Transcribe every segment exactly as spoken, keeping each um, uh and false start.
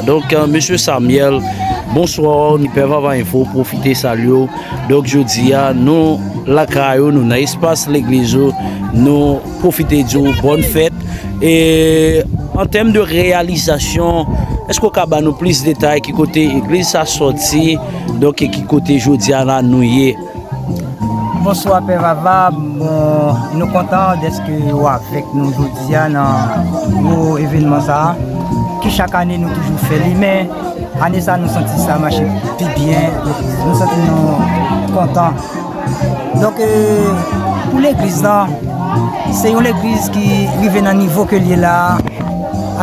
Donk, euh, Mesye Samuel, bonswa, Pè Vava Enfo pwofite salye w. Donk, jodi a, nou lakay ou, nou nan espas legliz ou, nou pwofite di w bòn fèt. E an tèm de reyalizasyon, èske w ka ba nou plis detay ki kote legliz sa sòti, donk, e ki kote jodi a la nou ye? Bonswa, Pè Vava. Bon, nou kontan dèske w avèk nou jodi a nan gwo evènman sa a, ki chak ane nou toujou fè li, men ane sa a nou santi sa mache pi byen, nou santi nou kontan. Donk, euh, pou legliz la, se yon legliz ki rive nan nivo ke l ye la a,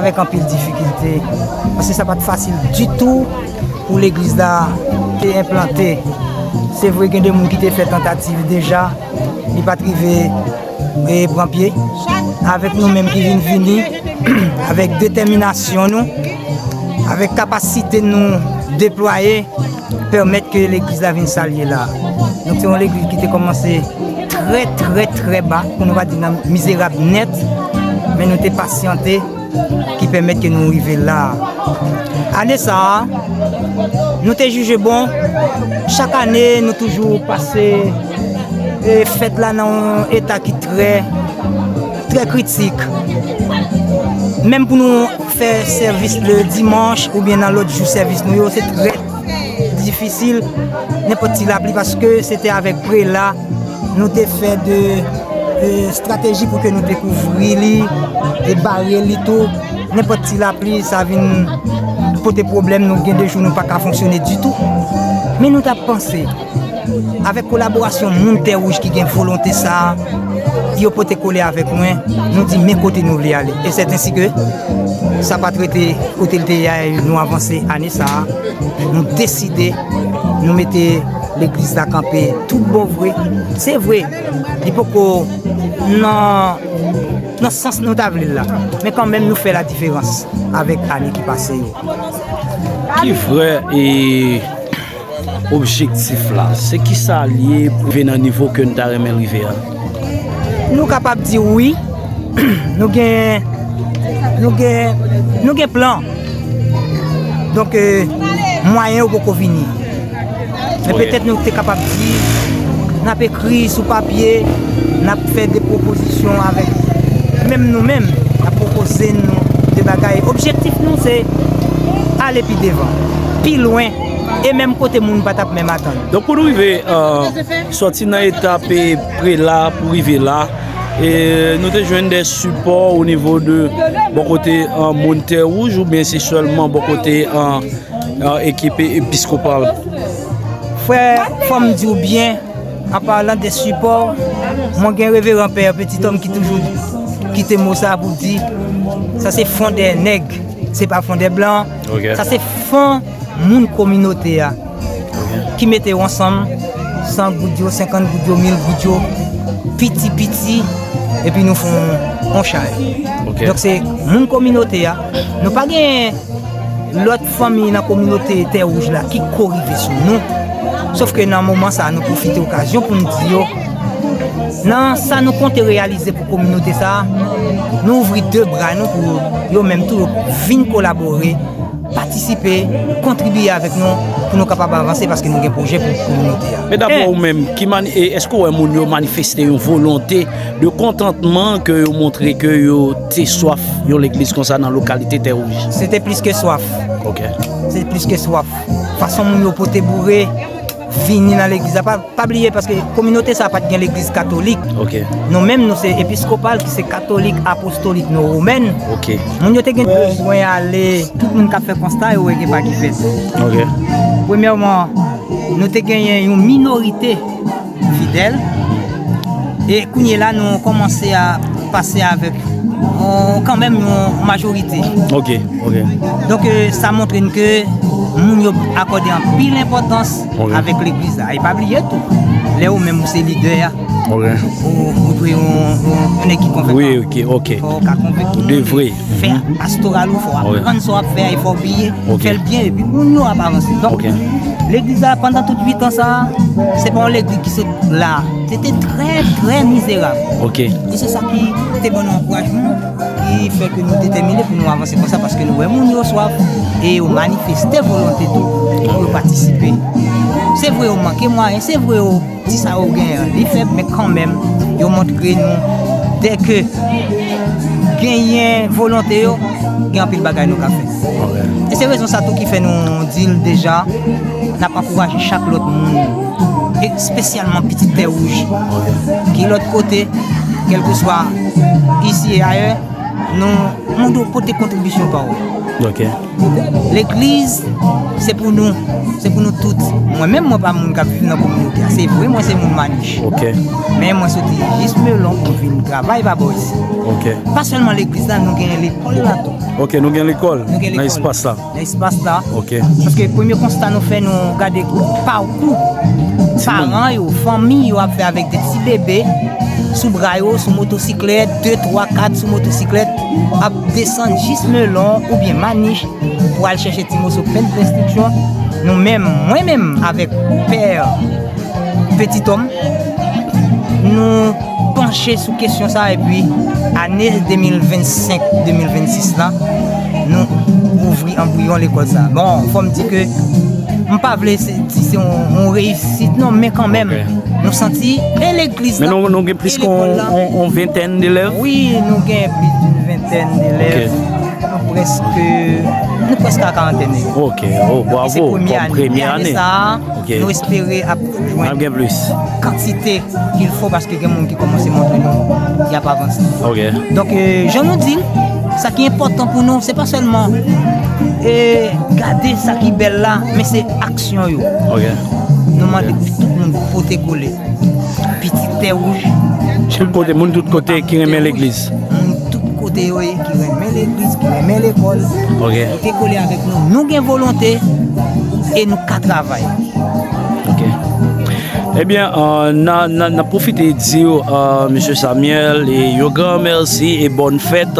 avèk anpil difikilte, paske sa pa t fasil ditou pou legliz la te enplante. Se vre, gen de moun ki te fè tantativ deja, li pa t rive, e, pran pye. Avèk nou menm ki vin vini, avèk detèminasyon nou, avèk kapasite nou deplwaye, pèmèt ke legliz la vin sa l ye la. Donk, se yon legliz ki te kòmanse trè, trè, trè ba, pou nou pa di nan mizerab nèt, men nou te pasyante, ki pèmèt ke nou rive la a. Ane sa a, nou te jije bon, chak ane, nou toujou pase, e, fèt la nan yon eta ki trè, trè kritik. Menm pou nou fè sèvis le dimanch oubyen nan lòt jou sèvis nou yo, se trè difisil, nenpòt ti lapli, paske se te avèk prela nou te fè de, e, estrateji pou ke nou te kouvri li e bare li tou. Nenpòt ti lapli, sa vin pote pwoblèm, nou gen de jou nou pa ka fonksyone ditou. Men nou t ap panse, avèk kolaborasyon moun Tè Wouj ki gen volonte sa a, yo pote kole avèk mwen, nou di men kote nou vle ale. E sèt ensi ke sa pa t rete kote l te ye a, e nou avanse ane sa a, nou deside, nou mete legliz la kanpe tout bon vre. Se vre, li poko nan, nan sans nou ta vle l la, men kanmenm nou fè ladiferans avèk ane ki pase yo. Ki vrè e objektif la? Se ki sa l ye pou rive nan nivo ke n ta renmen rive a? Nou kapab di wi, nou gen, nou gen, nou gen plan. Donk, e, mwayen yo poko vini. Men petèt nou te kapab di, n ap ekri sou papye, n ap fè de pwopozisyon avèk menm nou menm, n ap pwopoze nou de bagay. Objektif nou se ale pi devan, pi lwen, e menm kote moun pa t ap menm atann. Donk, pou nou rive, e, sòti nan etap, e, prela pou rive la, e nou te jwenn de sipò o nivo de bò kote, e, moun Tè Wouj, oubyen se sèlman bò kote, e, e, ekip episkopal? Frè, fò m di w byen, an palan de sipò, mwen gen reveran pè Petitòm ki toujou kite mo sa pou di, sa se fon dè nèg, se pa fon dè blan. Ok. Sa se fon moun kominote a ki mete yo ansanm, san goud yo, senkant goud yo, mil goud yo, piti piti, epi nou fè yon, yon chay. Ok. Donk se moun kominote a, nou pa gen lòt fanmi nan kominote Tè Wouj la ki ko rive sou nou. Sòf ke nan moman sa a, nou pwofite okazyon pou n di yo, nan sa nou konte reyalize pou kominote sa a, nou ouvri de bra nou pou yo menm tou yo vin kolabore, patisipe, kontribye avèk nou pou nou kapab avanse, paske nou gen pwojè pou kominote a. Men daprè ou menm, ki mani-, e èske w wè moun yo manifeste yon volonte de kontantman ke yo montre ke yo te swaf yon legliz konsa nan lokalite Tè Wouj? Se te plis ke swaf. Ok. Se plis ke swaf. Fason moun yo pote boure, vini nan legliz la, pa, pa bliye, paske kominote sa pa t gen legliz katolik. Ok. Nou menm, nou se episkopal, ki se katolik, apostolik, nou womèn. Ok. Moun yo te gen bezwen ale, tout moun k ap fè konsta, yo wè gen pa ki fèt. Ok. Premyèman, nou te genyen yon minorite fidèl. E kounye la, nou kòmanse a pase avèk, yon, kanmenm yon majorite. Ok, ok. Donk, e, sa montre n ke moun yo akòde anpil enpòtans, ok, avèk legliz la. E pa bliye tou, Lè ou menm ou se lidè a, Ok. ou, ou dwe yon, yon, yon nèg ki konvenkan. Wi, ok, ok. Fò w ka konvenk Ou devre. Fè pastoral ou, fò w Ok. aprann sa w ap fè a, e fò w bliye. Ok. Fè l byen, epi moun yo ap avanse. Donk, Ok. legliz la, pandan tout uit an sa a, se pa yon legliz ki sot la. Se te trè, trè mizerab. Ok. E se sa ki te ban nou ankourajman, ki fè ke nou detèmine pou nou avanse konsa, paske nou wè moun yo swaf e yo manifeste volonte tou pou yo patisipe. Se vre yo manke mwayen, se vre yo ti sa yo genyen an, li fèb, men kanmenm, yo montre nou dèke genyen volonte yo, gen anpil bagay nou ka fè. E se rezon sa tou ki fè nou di l deja, n ap ankouraje chak lòt moun, espesyalman pitit Tè Wouj, ki lòt kote, kèlkeswa isi e ayè, nou, nou dwe pote kontribisyon pa w. Ok. Legliz, se pou nou, se pou nou tout. Mwen menm, mwen pa moun k ap viv nan kominote a. Se vre, mwen se moun Manich. Ok. Men mwen soti jis Melon pou vin travay pa bò isi. Ok. Pa sèlman legliz la, nou gen lekòl la tou. Ok, nou gen lekòl Nou gen nan lekòl. Espas la. Nan espas la. Ok. Paske premye konsta nou fè, nou gade pakou paran yo, fanmi yo ap fè avèk de ti bebe sou bra yo, sou motosiklèt, de, twa, kat sou motosiklèt, ap desann jis Melon oubyen Manich pou al chèche ti moso pen de benstriksyon. Nou menm, mwen menm avèk pè Petit Homme, nou panche sou kesyon sa epi ane de mil vennsenk, de mil vennsis la, nou ouvri anbriyon lekòl sa. Bon, fò m di ke m pa vle se, di se yon, yon reyisit non, men kanmenm, Ok. Nou santi e legliz Men la, nou, nou gen plis e ke lekòl yon la. Yon- yon ventèn elèv. Wi, nou gen plis d'une vingtaine d'élèves. Ok. Nou prèske, nou prèske a karantèn elèv. Ok, oh, E se bravo. premye Kòm ane. premye Ane ane. sa a, Ok. Nou espere ap N ap jwenn gen plis. Kantite qu'il faut paske gen moun ki kòmanse montre nou y ap avanse. Ok. Donk, euh, jan nou di l, sa ki enpòtan pou nou, se pa sèlman euh, gade sa ki bèl la, men se aksyon yo. Ok. Nou mande pou tout moun pote kole. Pitit Tè Wouj. Tout kote, moun tout kote ki renmen legliz. Moun tout kote yo ye, ki renmen legliz, ki renmen lekòl. Ok. Pote kole avèk nou. Nou gen volonte e nou ka travay. Ok. Ebyen, euh, n a, n a, n a pwofite di w, euh, Mesye Samuel, e yon gran mèsi e bòn fèt.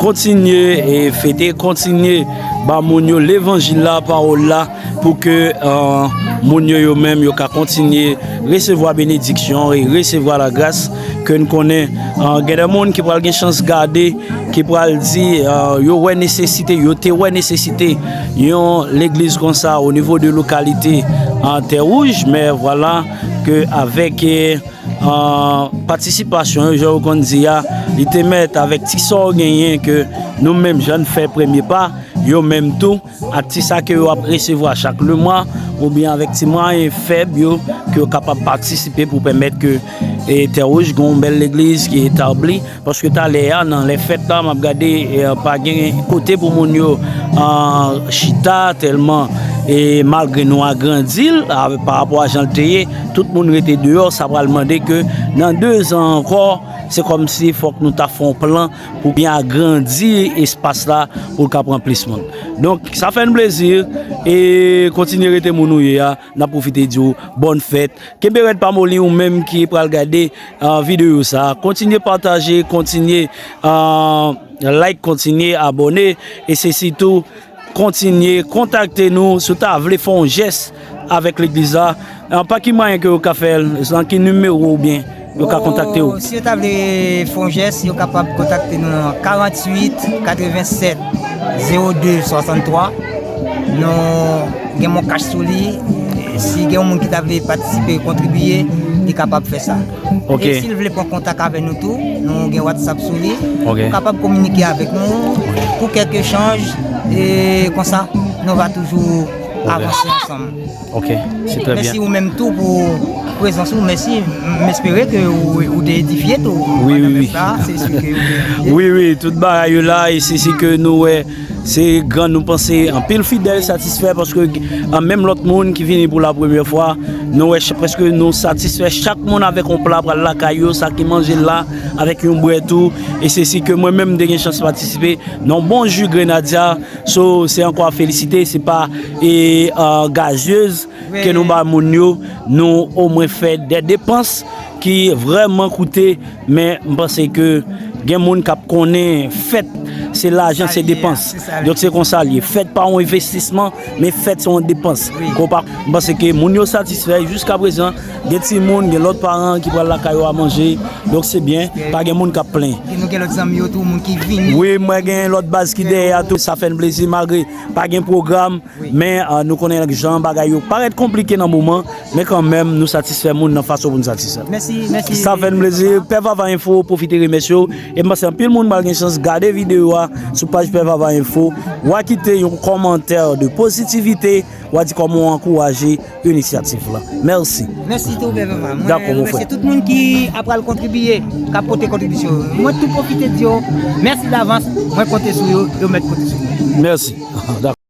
Kontinye e fete, kontinye ba moun yo levanjil la, pawòl la, pou ke euh, moun yo, yo menm, yo ka kontinye resevwa benediksyon e resevwa lagras ke n konnen. Euh, gen de moun ki pral gen chans gade, ki pral di euh, yo wè nesesite, yo te wè nesesite yon legliz konsa o nivo de lokalite an Tè Wouj, men vwala ke avèk euh, euh, patisipasyon yo, jan yo konn di a, li te mèt avèk ti sa w genyen ke nou menm jan n fè premye pa, yo menm tou, ak ti sa ke yo ap resevwa chak lemwa, oubyen avèk ti mwayen fèb yo, ke yo kapab patisipe pou pèmèt ke e, Tè Wouj gen yon bèl legliz ki etabli, paske talè a, nan lè fèt la, m ap gade, e, pa gen kote pou moun yo euh, chita tèlman, e malgre nou agrandi l a, pa rapò a jan l te ye, tout moun rete deyò, sa pral mande ke nan de zan ankò, se kòmsi fòk nou ta fè yon plan pou byen agrandi espas la pou l ka pran plis moun. Donk, sa fè n plezi e kontinye rete moun ou ye a, n ap pwofite di w bòn fèt. Kenbe rèd pa moli ou menm ki pral gade euh, videyo sa. Kontinye pataje, kontinye euh, like, kontinye abòne e se sitou kontinye kontakte nou si w ta vle fè yon jès avèk legliz la. Euh, pa ki mwayen ke yo ka fè l, nan ki nimewo oubyen yo ka kontakte w? Oh, si yo ta vle fè yon jès, yo kapab kontakte nou nan karanntuit katrevennsèt zewo de swasanntwa. Nou gen MonCash sou li. Si gen yon moun ki ta vle patisipe, kontribiye, li kapab fè sa. Ok. E si l vle pran kontak avè nou tou, nou gen WhatsApp sou li. Ok. Ou kapab kominike avèk nou pou kèk echanj. E konsa, nou va toujou avanse ansanm. Ok, se trè Mèsi byen. Ou menm tou pou prezans ou. Mèsi. M espere ke ou, ou te edifye tou. Wi, wi, Pandan wi. Sa, se si ke ou te edifye. Wi, wi, tout bagay yo la, e se si ke nou wè, se gran nou panse anpil fidèl satisfè paske an menm lòt moun ki vini pou la premyè fwa, nou wè ch- prèske nou satisfè chak moun avèk yon pla pral lakay yo, sa ki manje la avèk yon bwè tou, e se si ke mwen menm m te gen chans patisipe nan bon ji grenadya, so se ankò a felisite, se pa e, euh, gazyez, ke nou ba moun yo, nou omwen fè de depans ki vrèman koute, men m panse ke gen moun k ap konnen fèt se lajan, se depans. Donk se konsa l ye. Fèt pa yon envestisman, men fèt se yon depans. Ke w pa, m panse ke moun yo satisfè jiska prezan. Gen timoun, gen lòt paran ki pral lakay yo a manje. Donk se byen, pa gen moun k ap plenyen. Gen, nou gen lòt zanmi yo tou, moun ki vini. Wi, mwen gen lòt baz ki dèyè a tou. Sa fè n plezi malgre pa gen pwogram, men, euh, nou konnen jan bagay yo parèt konplike nan moman, men kanmenm nou satisfè moun nan fason pou n satisfè. Mèsi, mèsi. Sa fè n plezi. Pè Vava Info pwofite remèsye w. E m panse anpil moun pral gen chans gade videyo a sou paj Pè Vava Info. W a kite yon kòmantè de pozitivite, w a di kòman w ankouraje inisyativ la. Mèsi. Mèsi tou, Pè Vava. Mwen remèsye tout moun ki ap pral kontribiye, k ap pote kontribisyon yo. Mwen tou pwofite di yo mèsi davans. Mwen konte sou yo, yo mèt konte sou mwen. Mèsi. Dakò.